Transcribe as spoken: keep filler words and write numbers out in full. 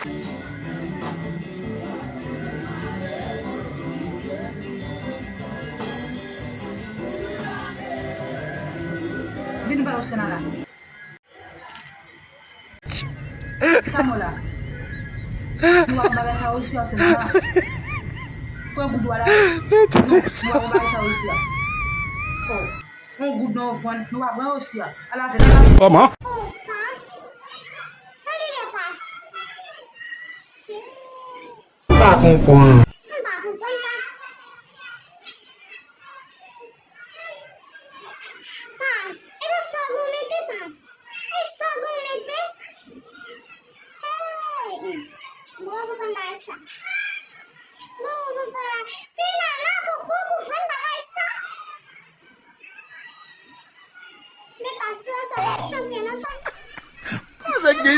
Vin ba yo sèl la. Sa mo la? Nou ap bagay sa osi a sèl la. Pran goud wala. Non, nou ap bagay sa osi a. Oh, on goud nou vann, nou ap pran osi a. Ala vin, ala vin. Kòman? Oh, pas. Sa li ye pas? M pa konprann. M pa konprann pas. Pas. E pa sa w mete pas. E sa w mete. Hey. Bon, ou konprann bagay sa. Bon, ou konprann. Se nana poko konprann bagay sa. Men pas la, sa w ap chanpyon nan pas. Avèk de